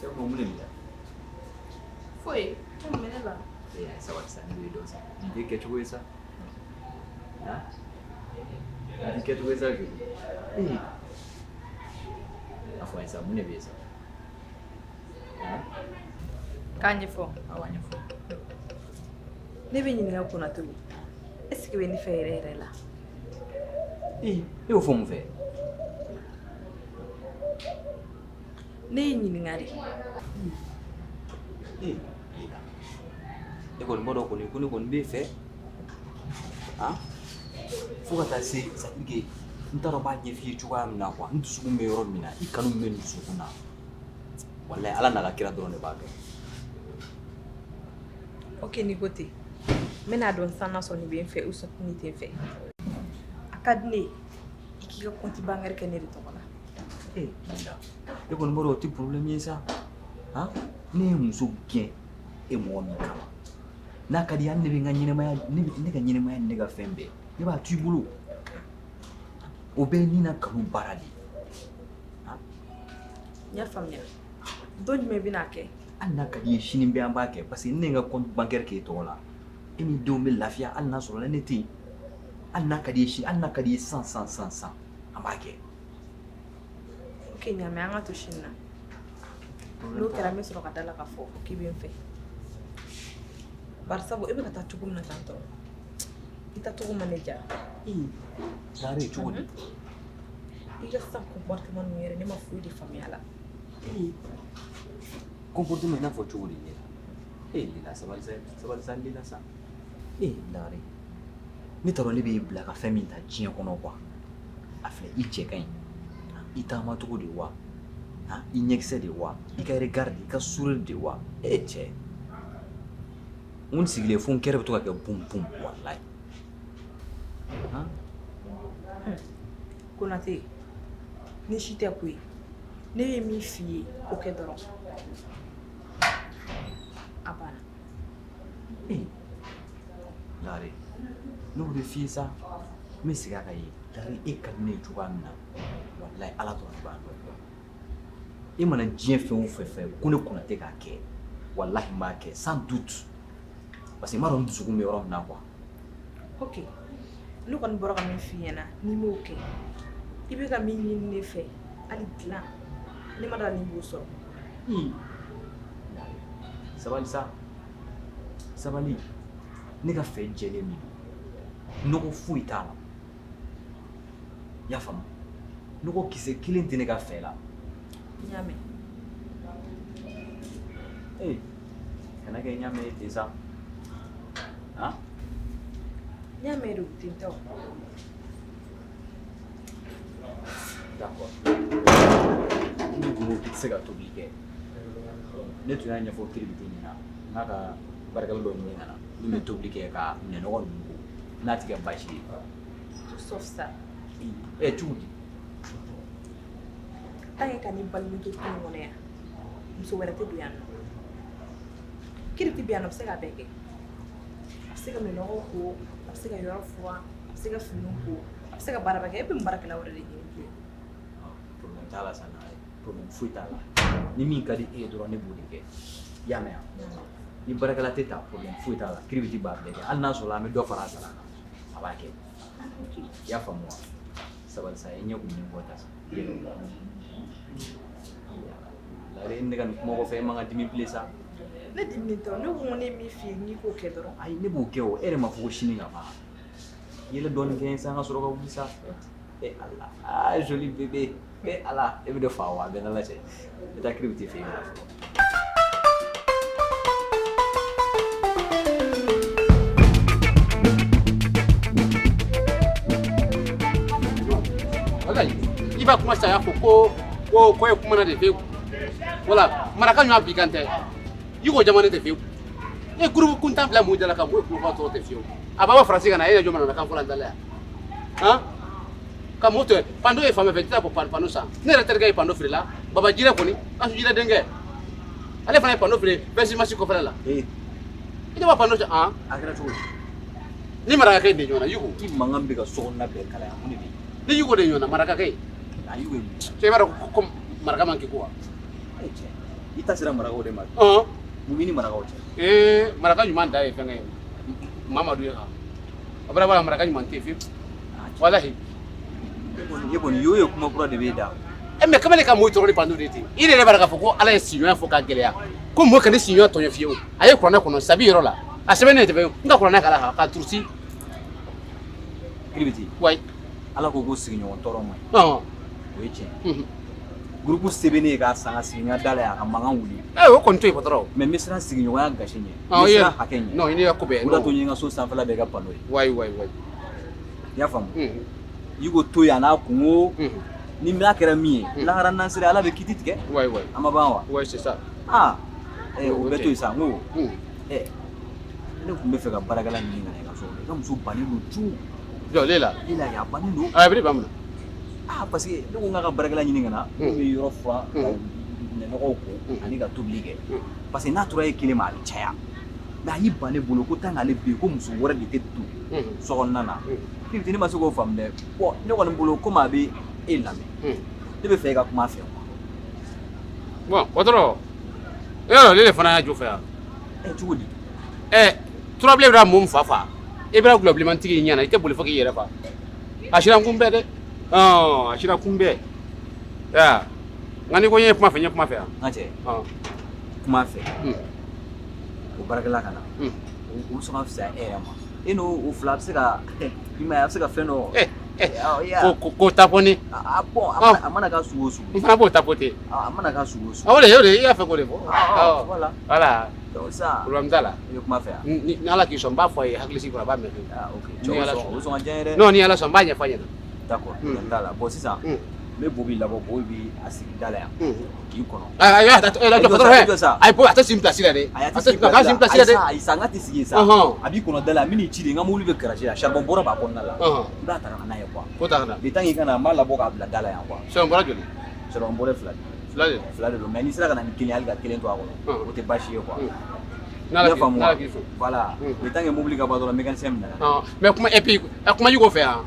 E ko mun de b'i la? Foyi, ko mun bɛ ne la? Ee sabali sa, ne b'i dɔn sa. Nin t'e kɛcogo ye sa. Han? Nin t'i kɛcogo ye sa Joli. Ee. A fɔ n ye sa, mun de bɛ yen sa? Han? K'a ɲɛfɔ. Awɔ, a ɲɛfɔ. Ne b'i ɲininka Konate est ce que i bɛ ne fɛ yɛrɛ yɛrɛ la? Ee, e y'o fɔ mun fɛ? Ne y'i ɲininka de. Ee, e kɔni b'a dɔn kɔni ko ne kɔni b'e fɛ. Han? Fo ka taa se c'est à dire que n t'a dɔn n b'a ɲɛf'i ye cogoya min na quoi n dusukun bɛ yɔrɔ min na i kanu min bɛ n dusukun na walayi Ala n'a ka kira dɔrɔn de b'a dɔn. Ok n'i ko ten n bɛna dɔn sisan n'a sɔrɔ n'i bɛ n fɛ ou soit n'i tɛ n fɛ. A ka di ne ye i k'i ka compte bancaire kɛ ne de tɔgɔ la. Ee Linda e kɔni b'a dɔn o tɛ problème ye sa han ne ye muso gɛn e mɔgɔ min kama n'a ka di hali ne bɛ n ka ɲɛnamaya ne ka ɲɛnamaya ni ne ka fɛn bɛɛ ne b'a to i bolo o bɛɛ ye ni na kanu baara de ye. N y'a faamuya don jumɛn i bɛna kɛ? Hali n'a ka di i ye sini bɛɛ an b'a kɛ parce que ni ne ye n ka compte bancaire k'e tɔgɔ la e ni denw bɛ lafiya hali n'a sɔrɔ la ne tɛ yen hali n'a ka di i ye sini hali n'a ka di i ye sisan sisan sisan sisan an b'a kɛ. Ok n y'a mɛn an ka to sini na n'o kɛra n bɛ sɔrɔ ka da la k'a fɔ k'i bɛ n fɛ bari sabu e bɛ ka taa cogo min na tan tɔ i taacogo ma ne diya. Lare cogo di? I ka sisan comportement ninnu yɛrɛ ne ma foyi de faamuya a la. Comportement i n'a fɔ cogo di Lila? Ee Lila sabali sa sabali sa Lila sa. Ee Lare ne t'a dɔn ne b'e bila ka fɛn min ta diɲɛ kɔnɔ quoi a filɛ i cɛ ka ɲi i taamacogo de wa i ɲɛkisɛ de wa i ka regard de i ka sourire de wa e cɛ n sigilen fo n cœur bɛ to ka kɛ bum bum walayi. Han? Konate ni si tɛ koyi ne ye min f'i ye o kɛ dɔrɔn a banna. Ee Lare ne y'o de f'i ye sa n bɛ segin a kan ye Lare e ka di ne ye cogoya min na walayi Ala dɔrɔn de b'a dɔn e mana diɲɛ fɛn o fɛn fɛ ko ne Konate k'a kɛ walahi n b'a kɛ sans doute parce que n b'a dɔn n dusukun bɛ yɔrɔ min na quoi. Ok ne kɔni bɔra ka min f'i ɲɛna n'i m'o kɛ i bɛ ka min ɲini ne fɛ hali dilan ne ma d'a la n'i b'o sɔrɔ. Sabali sa sabali ne ka fɛ jɛlen de don nɔgɔ foyi t'a la i y'a faamu nɔgɔ kisɛ kelen tɛ ne ka fɛ la. N y'a mɛn. Ee kana kɛ n y'a mɛn ten sa han? N y'a mɛn de o ten tɛ o. D'accord. Ne tun ko k'i tɛ se ka tobili kɛ ne tun y'a ɲɛfɔ Kiribiti ɲɛna n k'a ka baarakɛla dɔ ɲini ka na min bɛ tobili kɛ ka minɛnɔgɔ ninnu ko n'a tɛ kɛ baasi ye. Tout sauf ça. Ɛ cogo di? Tant que ka ne balima to du in kɔnɔ yan muso wɛrɛ tɛ don yan nɔ Kiribiti bɛ yan nɔ a bɛ se k'a bɛɛ kɛ a bɛ se ka minɛnɔgɔ ko a bɛ se ka yɔrɔ furan a bɛ se ka finiw ko a bɛ se ka baara bɛɛ kɛ e bɛ mun baarakɛla wɛrɛ de ɲini bilen. Problème t'a la sa problème foyi t'a la ni min ka di e ye dɔrɔn ne b'o de kɛ i y'a mɛn wa ni baarakɛla tɛ ta problème foyi t'a la Kiribiti b'a bɛɛ kɛ hali n'a sɔrɔ an bɛ dɔ fara a sara kan a b'a kɛ i y'a faamu wa sabali sa i ɲɛ kumunen kɔ ta sa Lare ne ka nin kuma kɔfɛ e man ka dimi bilen sa. Ne diminen tɛ o ne ko ne ye min f'i ye n'i k'o kɛ dɔrɔn. Ayi ne b'o kɛ o e yɛrɛ ma fɔ ko sini ka ban yɛlɛ dɔɔnin kɛ sa an ka sɔrɔ ka wuli sa e Ala aa joli bébé e Ala e bɛ ne fa wa a bɛ n'Ala cɛ n bɛ taa Kiribiti fɛ yen fɔlɔ. I b'a kuma saya fɔ ko ko ko ye kumana de fewu wala maraka ɲɔgɔn bi kan tɛ i ko jamana tɛ fewu e groupe kuntan bila mun dala ka mun kulofa tɔgɔ tɛ fewu a b'a faransi ka na e yɛrɛ jɔ mana kan fɔla dala yan han ka mun to panneau ye fan bɛɛ fɛ i tɛ taa ko panneau san ne yɛrɛ terikɛ ye panneau feere la baba jirɛ kɔni kasu jirɛ denkɛ ale fana ye panneau feere 26 mars kɔfɛla la i tɛ bɔ panneau san han a kɛra cogo di ni marakakɛ de ɲɔgɔnna yugo i mankan bɛ ka sokɔnɔna bɛɛ kalaya mun de bɛ yen ni yugo de ɲɔgɔnna marakakɛ a yugo ye mun cɛ i b'a dɔn ko maraka man k'i ko wa ye cɛ I ta sera marakaw de ma. Mun b'i ni marakaw cɛ? Ee, maraka ɲuman da ye fɛnkɛ ye, Mamadu ye. Kan a bɔra bɔra, maraka ɲuman tɛ fiyewu, walahi. E kɔni y'o ye, kuma kura de b'e da. E mais kamalen ka mɔgɔw tɔɔrɔ ni bandu de ten. I yɛrɛ b'a dɔn k'a fɔ ko Ala ye siɲɔya fɔ k'a gɛlɛya, ko mɔgɔ kana siɲɔya tɔɲɔ fiyewu. A ye kuranɛ kɔnɔ sabi yɔrɔ la, a sɛbɛnnen tɛ fɛn n ka kuranɛ kala kan k'a turusi. Kiribiti. Wayi. Ala ko ko sigiɲɔgɔn tɔɔrɔ man ɲi. O ye tiɲɛ ye. Groupe sɛbɛnnen ye k'a san ka sigi n ka da la yan, a ka mankan wuli. Ɛ, o kɔni to yen, patron. Mais n bɛ siran sigiɲɔgɔnya gasi ɲɛ. N bɛ siran hakɛ ɲɛ. Non, i n'i ka ko bɛɛ. O de y'a to n ye n ka so sanfɛla bɛɛ kɛ panneau ye. Wayi wayi wayi. I y'a faamu? I ko to yen a n'a kungo. Ni n'a kɛra min ye, lahara n'an sera, Ala bɛ kiti tigɛ. Wayi wayi. A ma ban wa? Ouais, c'est ça. Aa, o bɛɛ to yen sa, n ko ne tun bɛ fɛ ka baarakɛla ɲini ka na i ka so kɔnɔ. I ka muso bannen don cu. Jɔ lela. Lela a bannen don. A bɛ ne ba mun na? Ah, parce que ne ko n k'a ka baarakɛla ɲini ka na, min bɛ yɔrɔ furan, ka minɛnɔgɔw ko ani ka tobili kɛ. Parce que n'a tora e kelen ma, a bɛ caya. Mais a y'i ban ne bolo ko tant qu'ale bɛ yen, ko muso wɛrɛ de tɛ don so kɔnɔna na. Kiribiti, ne ma se k'o faamu dɛ. Bon, ne kɔni bolo, komi a bɛ e lamɛn, ne bɛ fɛ e ka kuma a fɛ quoi. Bon, patron, e yɔrɔ ne de fana y'a jɔ fɛ yan. Ɛ, cogo di? Ɛ, turabilen bɛna mun fa fa? E bɛna gulɔ bilenmantigi ɲɛna, i tɛ boli fo k'i yɛrɛ fa. A sira kun bɛɛ dɛ. A sira kun bɛɛ. Ya. Nka n'i ko n ye kuma fɛ, n ye kuma fɛ yan. N ka cɛ. Kuma fɛ. O baarakɛla ka na. O bɛ sɔn ka fisaya e yɛrɛ ma. E n'o o fila a bɛ se ka, i m'a ye, a bɛ se ka fɛn dɔ. Ko taponner. Ah bon, a mana k'a sugu o sugu. N fana b'o tapoter. A mana k'a sugu o sugu. O de i y'a fɛ k'o de fɔ. Voilà. Voilà. Donc ça. Problème t'a la. I bɛ kuma fɛ yan. Ni Ala k'i sɔn, n b'a fɔ a ye hakili sigi kɔrɔ, a b'a mɛn. Ah ok. Ni Ala sɔn. O sɔn ka diya n ye dɛ. Non, ni Ala sɔn, n b'a ɲɛfɔ a ɲɛna. D'accord, problème t'a la. Bon, sisan, n bɛ Bobi labɔ, Bobi bi a sigi da la yan k'i kɔnɔ. Ayi, ayi, a tɛ sigi place la dɛ. Ayi, a tɛ sigi place la dɛ. Ayi sa, n ka tɛ sigi yen sa. A b'i kɔnɔ da la, n bɛ n'i ci de, n ka mobili bɛ garage la, charbon bɔrɛ b'a kɔnɔna la. I b'a ta ka na n'a ye quoi. Ko ta ka na. Le temps k'i ka na, n b'a labɔ k'a bila da la yan quoi. Charbon bɔrɛ joli? Charbon bɔrɛ fila de. Fila de. Fila de don, mais n'i sera ka na ni kelen ye, hali ka kelen to a kɔnɔ, o tɛ baasi ye quoi. N'Ala k'i sɔn. Voilà. Le temps que mobili ka ban dɔrɔn, mécanicien bɛ na. Mais kuma, et puis kuma Yugo fɛ yan.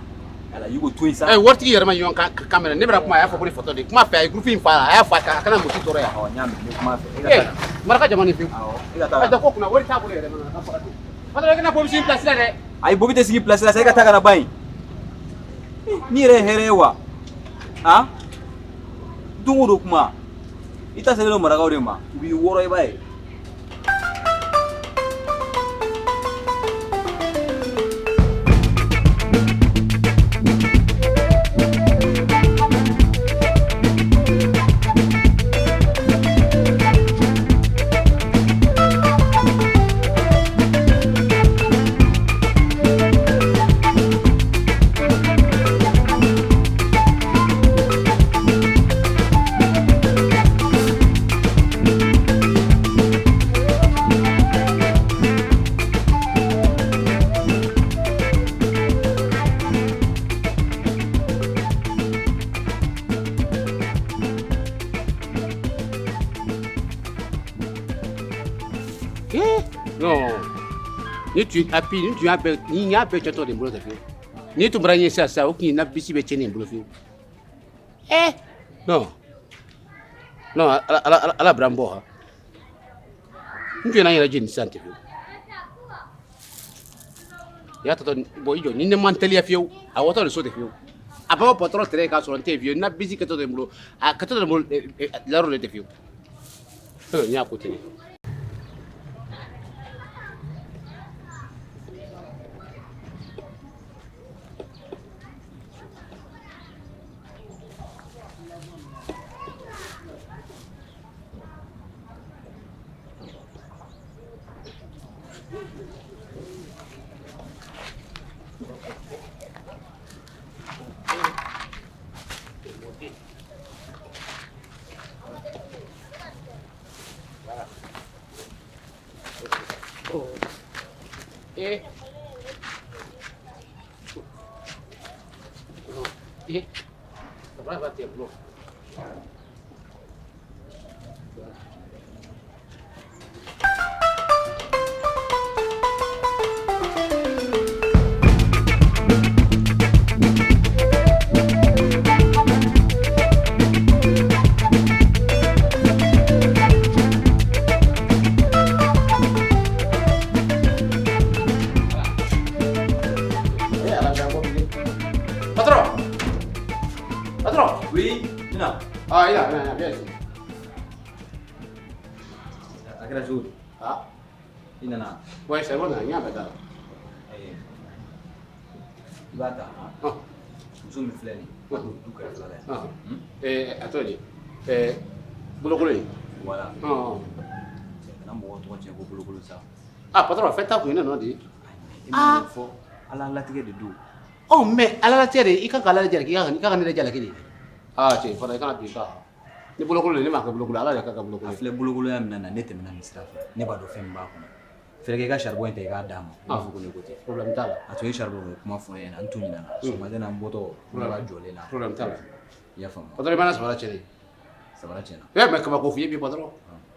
Ala, Yugo to yen sa. Ɛ, waritigi yɛrɛ ma ɲɔgɔn kan mɛnɛ. Ne bɛna kuma, a y'a fɔ ko ni fatɔ de ye. Kuma fɛ, a ye groupe in fa, a y'a fɔ a kana muso tɔɔrɔ yan. Awɔ, n y'a mɛn, n bɛ kuma fɛ. E ka taa. Maraka jamana pewu. Awɔ, e ka taa. A da ko kunna, wari t'a bolo yɛrɛ ma, a ka faga ten. Patron, i kana Bobi sigi place la dɛ. Ayi, Bobi tɛ sigi place la sa, e ka taa ka na ban yen. Ni yɛrɛ ye hɛrɛ ye wa? Han? Don o don kuma. I ta selen don marakaw de ma. U b'i wɔrɔ, i b'a ye. Non. Ni tu appuies, ni tu y'a bɛɛ, ni y'a bɛɛ cɛtɔ de bolo tɛ fiyewu. Ni tun bɔra ɲɛ sisan sisan, o tun ye na bisi bɛ tiɲɛ nin bolo fiyewu. Eh, non. Non, ala ala ala b'an bɔ ha. N tun ye n'an yɛrɛ jeni sisan tɛ fiyewu. I y'a tɔtɔ bɔn, i jɔ ni ne man teliya fiyewu, a wɔtɔ de so tɛ fiyewu. A b'a fɔ patron tɛrɛ k'a sɔrɔ n tɛ yen fiyewu, na bisi kɛtɔ de n bolo, a kɛtɔ de n bolo laro de tɛ fiyewu. N y'a ko ten. Eh. Eh. Brava te bro. A kɛra cogo di? Ah. I nana? Ouais, c'est bon, n y'a bɛɛ k'a la. I b'a ta. Muso min filɛ nin ye, a don du kɛrɛfɛla la yan. A tɔgɔ di? Bolokolo in. Voilà. Kana mɔgɔw tɔgɔ tiɲɛ ko bolokolo sa. Ah, patron, fɛn t'a kun, ne nɔ di. E ma fɔ Ala latigɛ de don. Oh, mais Ala latigɛ de, i kan ka Ala jalaki, i kan ka ne yɛrɛ jalaki de. Ah, cɛ, fana i kana bin kan. Ni bolokolo de, ne m'a kɛ bolokolo, Ala de ka kɛ bolokolo. A filɛ bolokoloya min na, ne tɛmɛna nin sira fɛ. Ne b'a dɔn fɛn min b'a kɔnɔ. Fɛrɛ kɛ i ka charbon in ta i k'a d'a ma. I b'a fɔ ko ne ko ten. Problème t'a la. A tun ye charbon ko kuma fɔ ne ɲɛna, n tun ɲinɛna. Sɔgɔmada in na n bɔtɔ, ne b'a jɔlen na. Problème t'a la. I y'a faamu? Patron, i b'a samara tiɲɛ. Samara tiɲɛna. Eh, mais kabako f'i ye bi, patron.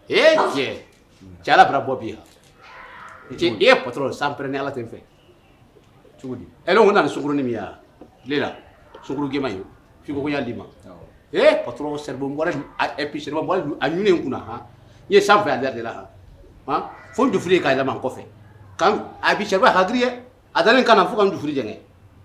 Eh, cɛ. Cɛ, Ala bɛna bɔ bi han. Cɛ, i ye patron san pɛrɛn ni Ala tɛ n fɛ. Cogo di? Eh, ne ko n nana ni sunkurunin min ye wa? Tile la, sunkuru gɛnman in. F'i ko ko n y'a d'i ma. Eh, patron, charbon bɔra et puis charbon bɔra a ɲunen n kunna han. N ye san fɛ a de la han. Han, fo n jufiri ka yɛlɛma n kɔfɛ. Kan a bi charbon a ka girin dɛ. A dalen kan na fo ka n jufiri jɛngɛ.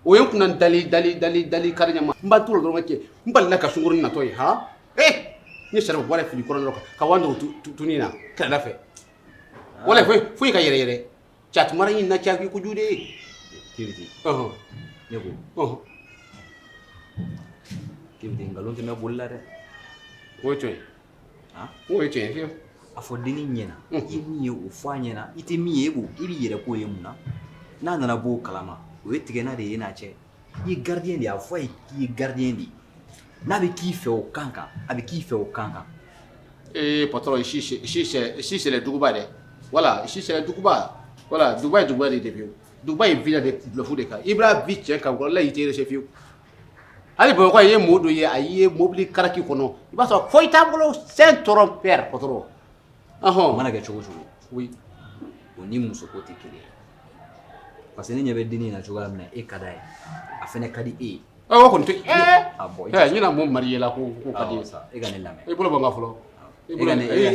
O ye n kunna dali dali dali dali kari ɲama. N b'a t'o la dɔrɔn cɛ. N balila ka sunkurunin natɔ ye han. Eh, n ye charbon bɔra fili kɔrɔ dɔrɔn ka wa dogo tuni na kɛrɛda fɛ. Wala foyi ka yɛrɛ yɛrɛ. Cɛ, a tun mara ɲini na cɛ kojugu de ye. Kebiti. Ɔhɔn. Ne ko. Ɔhɔn. Kebiti, nkalon tɛ mɛn boli la dɛ. O ye tiɲɛ ye. O ye tiɲɛ ye fiyewu. A fɔ dennin ɲɛna. I ye min ye o fɔ a ɲɛna. I tɛ min ye e b'o i b'i yɛrɛ k'o ye mun na? N'a nana bɔ o kalama, o ye tigɛna de ye n'a cɛ. I ye gardien de ye, a fɔ a ye k'i ye gardien de ye. N'a bɛ k'i fɛ o kan kan, a bɛ k'i fɛ o kan kan. Eh, patron, ici c'est le duguba dɛ. Voilà, ici c'est le duguba. Voilà, duguba ye duguba de ye fiyewu. Duguba ye villa de bluff de kan. I b'a vi tiɲɛ kan walahi i tɛ yɛrɛ fiyewu. Hali Bamakɔ i ye mɔgɔ dɔ ye a ye mobili karaki kɔnɔ, i b'a sɔrɔ foyi t'a bolo, c'est un trompeur, patron. O mana kɛ cogo o cogo. Oui. O ni musoko tɛ kelen ye. Parce que ne ɲɛ bɛ dennin in na cogoya min na, e ka d'a ye. A fɛnɛ ka di e ye. O kɔni tɛ. Ah bon. Ɲina mun marié la ko ka di ye. E ka ne lamɛn. I bolo bɔ n kan fɔlɔ. I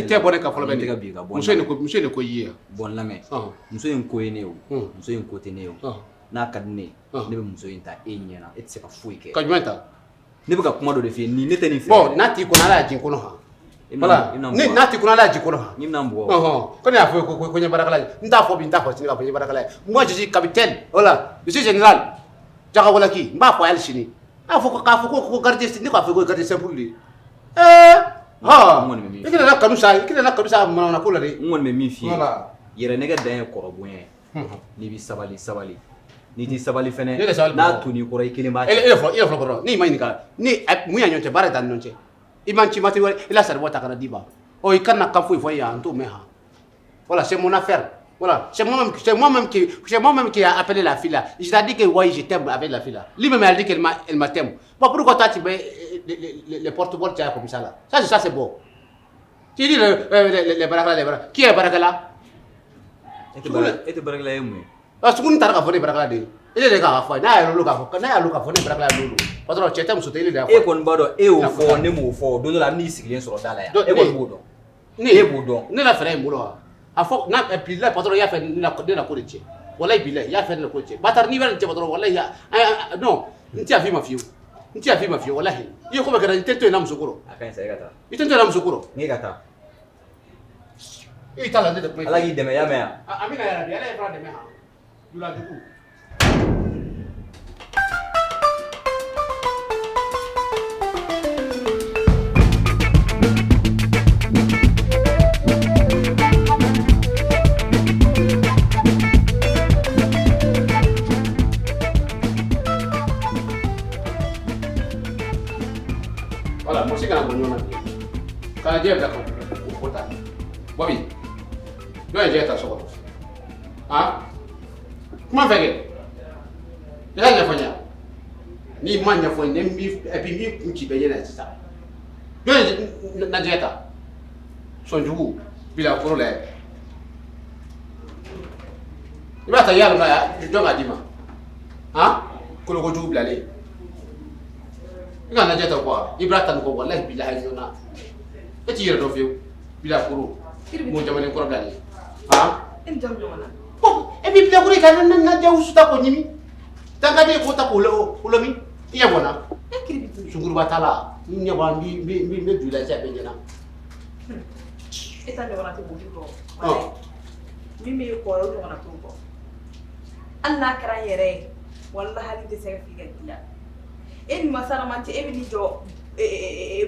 tɛ bɔ ne kan fɔlɔ bɛ nin. Tɛgɛ bin ka bɔ. Muso in de ko i ye. Bɔn n lamɛn. Muso in ko ye ne ye o. Muso in ko tɛ ne ye o. N'a ka di ne ye, ne bɛ muso in ta e ɲɛna, e tɛ se ka foyi kɛ. Ka jumɛn ta? Ne bɛ ka kuma dɔ de f'i ye, nin ne tɛ nin fɛ. Bon, n'a t'i kɔnɔ Ala y'a jigin kɔnɔ han. Voilà, n'a t'i kɔnɔ Ala y'a jigin kɔnɔ han. Ni bɛna n bugɔ. Ko ne y'a fɔ ko n ye baarakɛla ye. N t'a fɔ bi, n t'a fɔ sini k'a fɔ n ye baarakɛla ye. Moi je suis capitaine, voilà, je suis général. Jagawalaki, n b'a fɔ hali sini. N'a fɔ k'a fɔ ko gardien, ne k'a fɔ ko gardien simple de ye. Ha! I kana na kanu sa, i kana na kanu sa manamana ko la dɛ. N kɔni bɛ min f'i ye. Yɛrɛ nɛgɛ dan ye kɔrɔbonya ye. N'i bɛ sabali sabali. N'i tɛ sabali fɛnɛ, n'a tonn'i kɔrɔ i kelen b'a kɛ. E yɛrɛ fɔlɔ kɔrɔ, n'i ma ɲininka, ni mun y'a ɲɔgɔn cɛ, baara t'an ni ɲɔgɔn cɛ. I ma ci ma tɛ i la saribɔ ta ka na d'i ma. Ɔ i kana kan foyi fɔ n ye yan, n t'o mɛn han. Voilà, c'est mon affaire. Voilà, c'est moi-même qui a appelé la fille là. Je t'ai dit que ouais, je t'aime avec la fille là. Lui-même elle a dit qu'elle m'a t'aime. Bon, pourquoi toi tu mets les porte-voix comme ça là? Ça c'est bon. Tu dis les barakala, les barakala. Qui est barakala? E tɛ barakala ye mun ye? Ah, suguni taara k'a fɔ ne barakala de ye. E de k'a fɔ n'a yɛrɛ olu k'a fɔ n'a y'olu k'a fɔ ne barakala lolu. Patron, cɛ tɛ muso tɛ, e de y'a fɔ. E kɔni b'a dɔn e y'o fɔ ne m'o fɔ don dɔ la a bɛn'i sigilen sɔrɔ da la yan. E kɔni b'o dɔn. Ne e b'o dɔn. Ne la fɛɛrɛ ye n bolo wa? A fɔ n'a bilahi patron i y'a fɛ ne la ko de cɛ. Walahi bilahi i y'a fɛ ne la ko de cɛ. Batard n'i bɛ nin cɛ patron walahi non n tɛ yafa i ma fiyewu. N tɛ yafa i ma fiyewu walahi. I ye ko bɛɛ kɛ n tɛ to yen na muso kɔrɔ. A ka ɲi sa e ka taa. I tɛ to yen na muso kɔrɔ. Ne ka taa. I t'a la ne tɛ kuma. Ala k'i dɛmɛ i y'a mɛn wa? Amina yarabi Ala ye fana dɛmɛ han. Julajugu. Voilà, mɔgɔ si kana bɔ ɲɔgɔn na bilen. Kana jɛ bila k'o ta. Bɔbi, jɔn ye jɛ ta so kɔnɔ? Han? Kuma fɛ kɛ. I ka ɲɛfɔ n ɲɛna. N'i ma ɲɛfɔ n ye, n b'i et puis n b'i kun ci bɛɛ ɲɛna sisan. Jɔn ye na jɛ ta? Sɔnjugu, bila koro la. I b'a ta yala jɔn k'a d'i ma? Han? Kolokojugu bilalen. I ka lajɛ ta quoi, i b'a ta nin kɔ walahi bilahi ɲɔgɔn na. E t'i yɛrɛ dɔn fiyewu. Bila koro. Mɔgɔ jamana kɔrɔ bilalen. Han? E ni jɔn bɛ ɲɔgɔn na? Bon, e b'i bila koro i ka na jɛ wusu ta k'o ɲimi. Dangaden k'o ta k'o lɔmi. I ɲɛ bɔ n na. E kiribiti. Sunkuruba t'a la. N ɲɛ bɔ n bɛ ju la sisan bɛɛ ɲɛna. E ta ɲɔgɔnna tɛ Bobi kɔ. Min bɛ kɔrɔ o ɲɔgɔnna t'o kɔ. Hali n'a kɛra n yɛrɛ ye, walahi hali n tɛ se ka f'i ka diya. E ni masara man cɛ, e bɛ n'i jɔ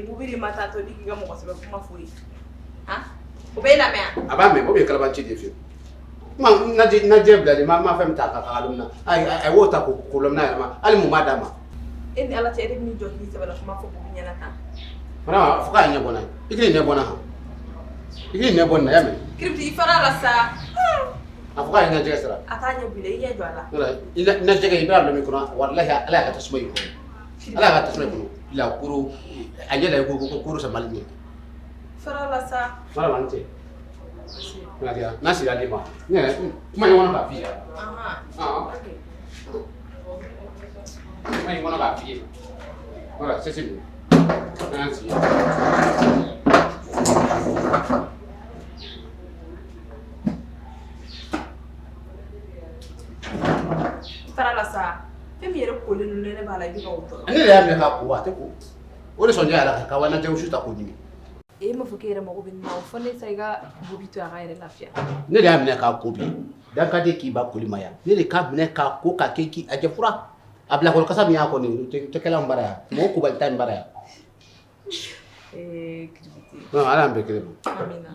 Bobi de ma tantɔ ni k'i ka mɔgɔ sɛbɛ kuma f'o ye. Han? O bɛ e lamɛn wa? A b'a mɛn, o bɛ kalabanci de fiyewu. Kuma najɛ bilalen ma fɛn min ta ka lamina, a y'o ta k'o lamina yɛrɛ ma, hali mun b'a d'a ma. E ni Ala cɛ, e de bɛ n'i jɔ k'i sɛbɛla kuma fɔ Bobi ɲɛna tan. Vraiment, fo k'a ɲɛ bɔ n na. I k'i ɲɛ bɔ n na han. I k'i ɲɛ bɔ nin na, i y'a mɛn? Kiribiti, i fara a la sa. A fɔ k'a ye najɛgɛ sara. A t'a ɲɛ bɔ i la, i ɲɛ jɔ a la. Voilà, i najɛgɛ i b'a bila min kɔnɔ, walahi Ala y'a ka tasuma y'i kɔrɔ. Ala y'a ka tasuma y'i kɔnɔ. La koro a ɲɛ la i ko koro samali ɲɛ. Fara a la sa. Fara n cɛ. N'a sera ne ma, ne yɛrɛ kuma in kɔnɔ k'a f'i ye. Kuma in kɔnɔ k'a f'i ye. Voilà, c'est c'est. An sigi. Fara la sa. Fɛn min yɛrɛ kolen don ne b'a la, i bɛ ka o tɔɔrɔ. Ne de y'a minɛ k'a ko, a tɛ ko. O de sɔnjɛ y'a la ka wa najɛ wusu ta k'o ɲimi. E m'a fɔ k'e yɛrɛ mago bɛ nin na o, fɔ ne sa i ka Bobi to a k'a yɛrɛ lafiya. Ne de y'a minɛ k'a ko bi. Dankaden k'i ba koli ma yan. Ne de k'a minɛ k'a ko k'a kɛ k'i a jɛ fura. A bilakɔrɔ kasa min y'a kɔ nin tɛ kɛla n bara yan. Mɔgɔ kobali ta n bara yan. Ee Kiribiti. Non, Ala y'an bɛɛ kelen ma. Amina.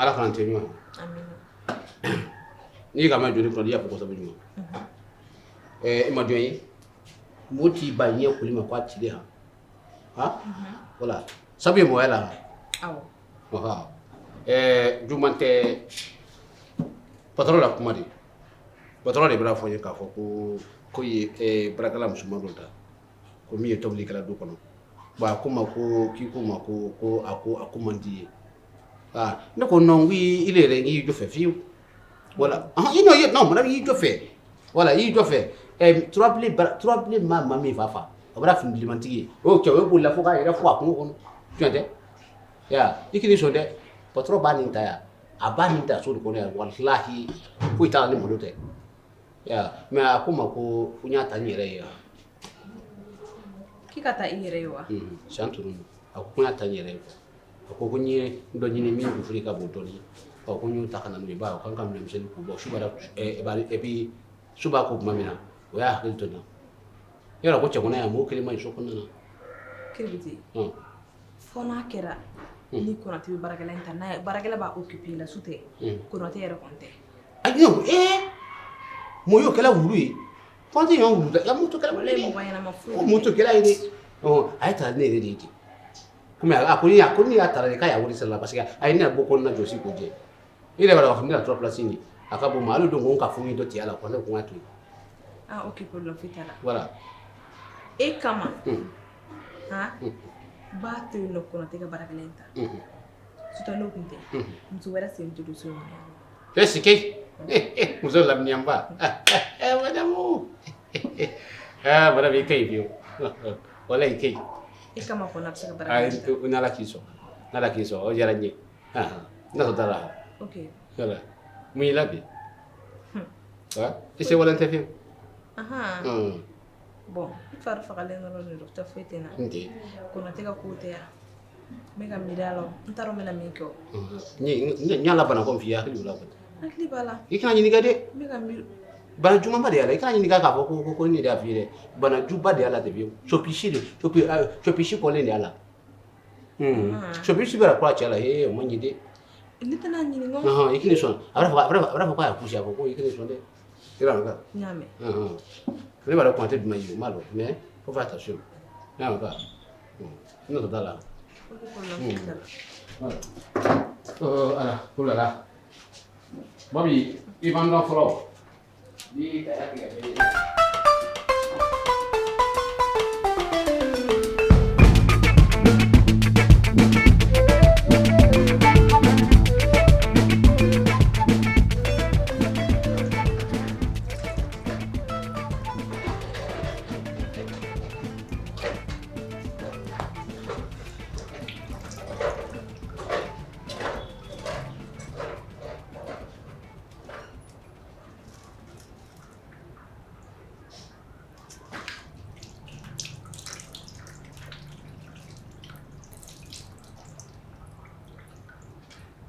Ala kana tɛ ɲɔgɔn. Amina. N'i ka ma joli kɔnɔ, i y'a fɔ ko sabu ɲuman. I ma jɔn ye. Mɔgɔ t'i ba ɲɛ koli ma k'a cilen han. Ha? Voilà. Sabu ye mɔgɔya la. Awɔ. Ɔhɔ. Juguman tɛ patron la kuma de. Patron de bɛna fɔ n ye k'a fɔ ko ye baarakɛla musoman dɔ ta. Ko min ye tobili kɛla du kɔnɔ. Bon, a ko ma ko k'i ko ma ko a ko man di ye. Ah, ne ko non, oui, il est y'i jɔ fɛ fiyewu. Voilà. Ah, i non, madame y'i jɔ fɛ. Voilà, y'i jɔ fɛ. Turabilen maa min fa. O bɔra finibilemantigi ye. O cɛ o ye bolila fo k'a yɛrɛ fo a kungo kɔnɔ. Tiɲɛ tɛ? Ya, i k'i sɔn dɛ. Patron b'a nin ta yan. A b'a nin ta so de kɔnɔ yan. Walahi, foyi t'a la ni malo tɛ. Ya, mais a ko ma ko n y'a ta n yɛrɛ ye. K'i ka taa i yɛrɛ ye wa? Sian tunu. A ko n y'a ta n yɛrɛ ye. A ko n ye dɔ ɲini min kufuri ka bon dɔɔni. Ɔ ko n y'o ta ka na n'o ye. Ba, o kan ka minɛn misɛnnin k'u bɔ. Su b'a et puis su b'a ko tuma min na, o y'a hakili to n na. Yɔrɔ ko cɛ kɔnɔ yan, mɔgɔ kelen ma ɲi so kɔnɔna na. Kiribiti. Fo n'a kɛra ni Konate bɛ baarakɛla in ta, n'a baarakɛla b'a occupé la, su tɛ. Konate yɛrɛ kɔni tɛ. Ayi, non, mɔgɔ y'o kɛla wulu ye. Konate y'an wulu dɛ. Moto kɛla wulu ye. Mɔgɔ ɲɛnama foyi. O moto kɛla ye dɛ. A ye ta ne yɛrɛ de ye ten. Komi a ko ni y'a ta de k'a y'a wari sara la parce que a ye ne bɔ kɔnɔna jɔsi k'o jɛ. I yɛrɛ b'a dɔn k'a fɔ ne na 3 place nin a ka bon ma hali don ko n ka fo dɔ tigɛ a la ko ne ko n ka to yen. Ah, ok, problème foyi t'a la. Voilà. E kama. Han? B'a to yen nɔ Konate ka baarakɛla in ta. Surtout n'o tun tɛ. Muso wɛrɛ sen tɛ don so in kɔnɔ. Est-ce que muso laminiyanba. Madame. Ah, madame i ka ɲi fiyewu. Walahi i ka ɲi. E kama kɔni a bɛ se ka baarakɛla in ta. Ni Ala k'i sɔn. Ni Ala k'i sɔn, o diyara n ye. Ne tɔ t'a la. Ok. Voilà. Mun y'i la bi? I se walen tɛ fiyewu. Ahan. Bon, n fari fagalen dɔrɔn de don, tɛ foyi tɛ n na. N tɛ. Konate ka ko tɛ yan. N bɛ ka miiri a la, n t'a dɔn n bɛna min kɛ o. N y'a la bana ko min f'i ye, hakili b'o la kɔni. Hakili b'a la. I kana ɲininka dɛ. N bɛ ka miiri. Bana jugumanba de y'a la, i kana ɲininka k'a fɔ ko ne de y'a f'i ye dɛ. Bana juba de y'a la ten fiyewu. Sopisi de, sopisi kɔlen de y'a la. Sopisi bɛ ka kura cɛ la, ee o ma ɲi dɛ. Ne tɛna ɲininka. I k'i sɔn. A b'a fɔ k'a y'a kusi, a fɔ ko i k'i sɔn dɛ. I b'a dɔn. N y'a mɛn. Ne b'a dɔn Konate jumɛn ye, n b'a dɔn, mais faut faire attention. N y'a mɛn ka. Ne tɔ t'a la. Voilà. Ala, oh là là. Babi, i b'an dɔn fɔlɔ. Ni ka y'a tigɛ.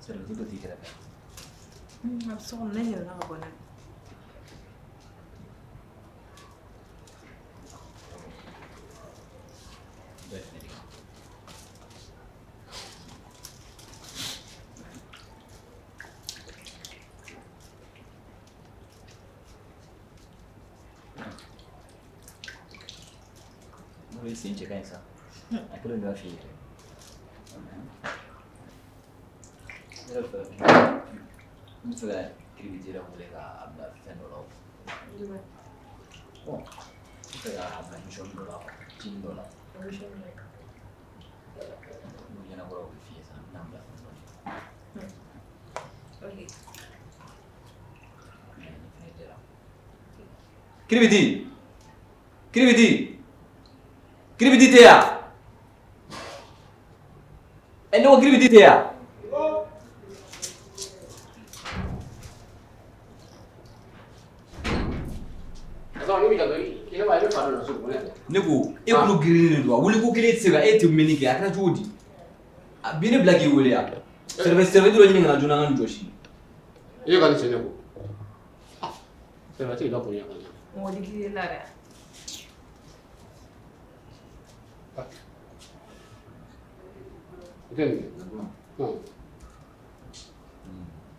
Serviette dɔ t'i kɛrɛfɛ? A bɛ so kɔnɔ, ne yɛlɛnna ka bɔ n'a ye. Dɔ ye fini di. N'o ye sen cɛ ka ɲi sa. A kɛlen don ka f'i yɛrɛ. Ne yɛrɛ fɛ, n bɛ fɛ ka kiribiti yɛrɛ wele k'a bila fɛn dɔ la. Bon, n bɛ fɛ k'a bila mission dɔ la, team dɔ la. N'o ɲɛnabɔra, o bɛ f'i ye sisan, n bɛna bila fɛn dɔ la. Ok. Mais nin fɛnɛ jɛra. Kiribiti! Kiribiti! Kiribiti tɛ yan! Ɛ, ne ko kiribiti tɛ yan! Ne ko e tulo girinnen de don wa? Wuli ko kelen tɛ se ka e tɛ mɛnni kɛ, a kɛra cogo di? A bi ne bila k'i wele yan. Serviette dɔ ɲini ka na joona, an ka nin jɔsi. E ka nin sɛnɛ ko. Serviette ka bonya ka ɲɛ. Mɔgɔ digi la dɛ. I tɛ nin kɛ.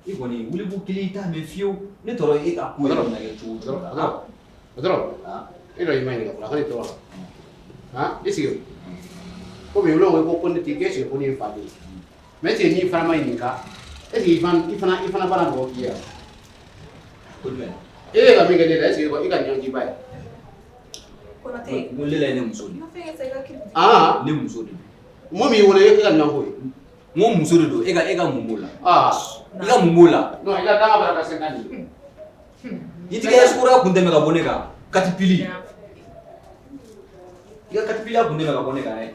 I kɔni wuli ko kelen i t'a mɛn fiyewu. Ne tɔɔrɔ e ka ko yɛrɛ bɛna kɛ cogo o cogo. Patron, e dɔ i ma ɲininka fɔlɔ, a kana i tɔɔrɔ. Han, i sigi. Komi olu ko ko ne tɛ k'e sigi ko ne ye fa de ye. Mais est ce que n'i fana ma ɲininka, est ce que i fana b'a mɔgɔ k'i ye wa? Ko jumɛn? E ye ka min kɛ ne la, est ce que i ka ɲɔgɔn k'i ba ye? Konate. N ko Lela ye ne muso de ye. Ma fɛn kɛ sa, i ka kiribiti. Ah, Ne muso de don. Mɔgɔ min y'i wolo, e ka ɲɔgɔn ko ye. N ko muso de don, e ka mun b'o la? Ah, I ka mun b'o la? Non, i ka danga b'a la ka se naani ye. I tigɛ sukoroya kun tɛmɛ ka bɔ ne kan. Katipili. I ka katipiliya kun tɛmɛ ka bɔ ne kan dɛ.